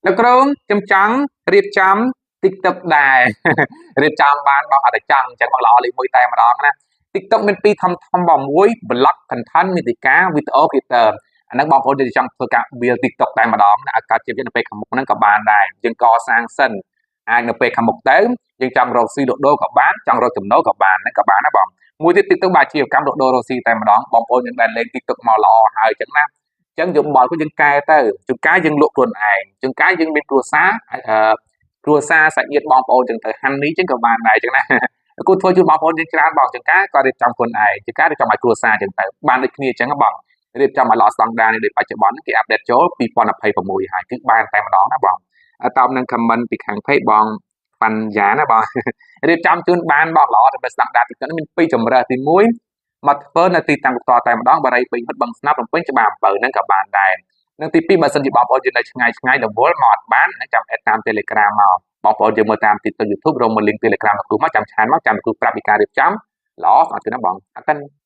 លោកគ្រូខ្ញុំចង់រៀបចំ TikTok ដែររៀបចំបានបងអត់តែចង់អញ្ចឹងបងល្អលេខ1តែម្ដងណា TikTok មានពីរធំធំបងមួយ blog content មាតិកា video creator អាហ្នឹងបងប្អូនយើងចង់ធ្វើការ build TikTok តែម្ដងណាឲ្យកើតជានៅពេលខាងមុខហ្នឹងក៏បានដែរយើងកសាងសិនអាចនៅពេលខាងមុខទៅយើងចង់រកស៊ីលក់ដូរក៏បានចង់រកចំណូលក៏បានហ្នឹងក៏បានណាបងមួយទៀត TikTok បាទជាកម្មលក់ដូររកស៊ីតែម្ដងបងប្អូនយើងដែលលេង TikTok មកល្អហើយអញ្ចឹងណាអញ្ចឹងយោបល់គឺយើងកែទៅជួនកាលយើងលក់ខ្លួនឯងជួនកាលយើងមានគ្រួសារអឺគ្រួសារសាច់ញាតិបងប្អូនចឹងទៅហាន់នេះចឹងក៏បានដែរចឹងណាគូធ្វើជូនបងប្អូនយើងច្រើនបងចឹងការក៏រៀបចំខ្លួនឯងចឹងការរៀបចំឲ្យគ្រួសារចឹងទៅបានដូចគ្នាចឹងបងរៀបចំឲ្យល្អស្តង់ដារនេះដូចបច្ចុប្បន្នគេ update ចូល2026ហើយគឺបានតែម្ដងណាបងតបនឹង comment ពីខាង page បងបញ្ញាណាបងរៀបចំជូនបានបងល្អតែស្តង់ដារទីនេះមានពីរជម្រើសទី1មកធ្វើនៅទីតាំងផ្ទាល់តែម្ដងបារីពេញហិតបឹងស្នាប់រំពេញច្បារអំពៅហ្នឹងក៏បានដែរនិងទី2បើសិនជាបងប្អូនយើងនៅឆ្ងាយឆ្ងាយរវល់មកអត់បាននឹងចាំ add តាម Telegram មកបងប្អូនយើងមើលតាម TikTok YouTube រកមក link Telegram លោកគ្រូមកចាំ chat មកចាំលោកគ្រូប្រាប់ពីការរៀបចំល្អស្អាតគឺណាបងអរគុណ។